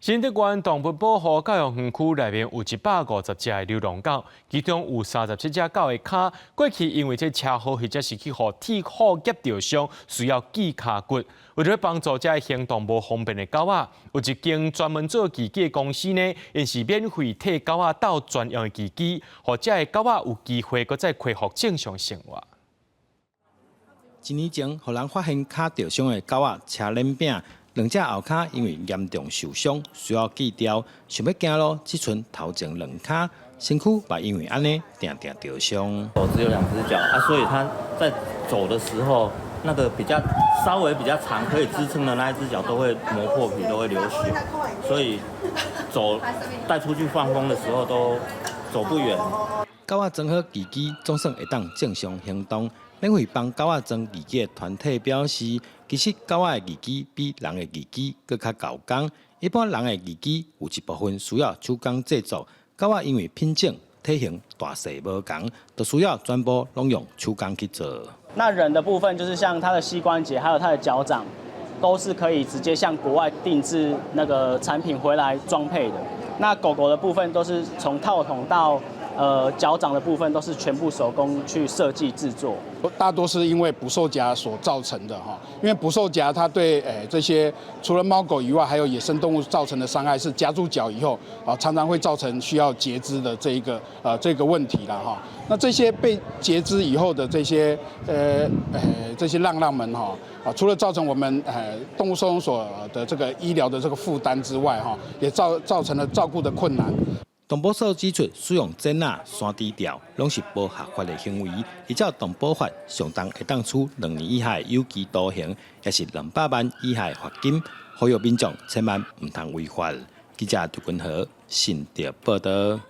新竹縣動物保護教育園區內面有150隻的流浪狗，其中有37隻狗的跤，過去因為這車禍或者是去予鐵虎夾著傷，需要鋸跤骨。為著欲幫助這行動無方便的狗仔，有一間專門做義肢的公司呢，𪜶是免費替狗仔鬥專用的義肢，予這个狗仔有機會閣再恢復正常生活。一年前，予人發現跤著傷的狗仔車輪餅，兩隻後跤因為嚴重受傷，需要鋸掉，想欲行路，只賰頭前兩跤，身軀嘛因為按呢定定著傷。狗只有兩隻腳啊，所以它在走的時候，那個比較稍微比較長可以支撐的那一隻腳都會磨破皮，都會流血，所以走帶出去放風的時候都走不遠。狗仔裝好義肢，總算會當正常行動。免費幫狗仔裝義肢的團體表示，其實狗仔的義肢比人的義肢閣較厚工。一般人的義肢有一部分需要手工製作，狗仔因為品種、體型大細無仝，就需要全部攏用手工去做。那人的部分就是像他的膝關節，還有他的腳掌，都是可以直接向國外定製那個產品回來裝配的。那狗狗的部分都是從套筒到腳掌的部分都是全部手工去設計製作。大多是因為捕獸夾所造成的哈，因為捕獸夾它對這些除了貓狗以外，還有野生動物造成的傷害是夾住腳以後啊，常常會造成需要截肢的這個問題啦哈。那這些被截肢以後的這些浪浪們哈啊，除了造成我們動物收容所的這個醫療的這個負擔之外哈，也造成了照顧的困難。動保所指出，使用剪仔、山豬吊，攏是無合法的行為。依照動保法，上重會當處2年以下有期徒刑，抑是200萬以下罰金。呼籲民眾千萬毋通違法。記者杜君和新竹報導。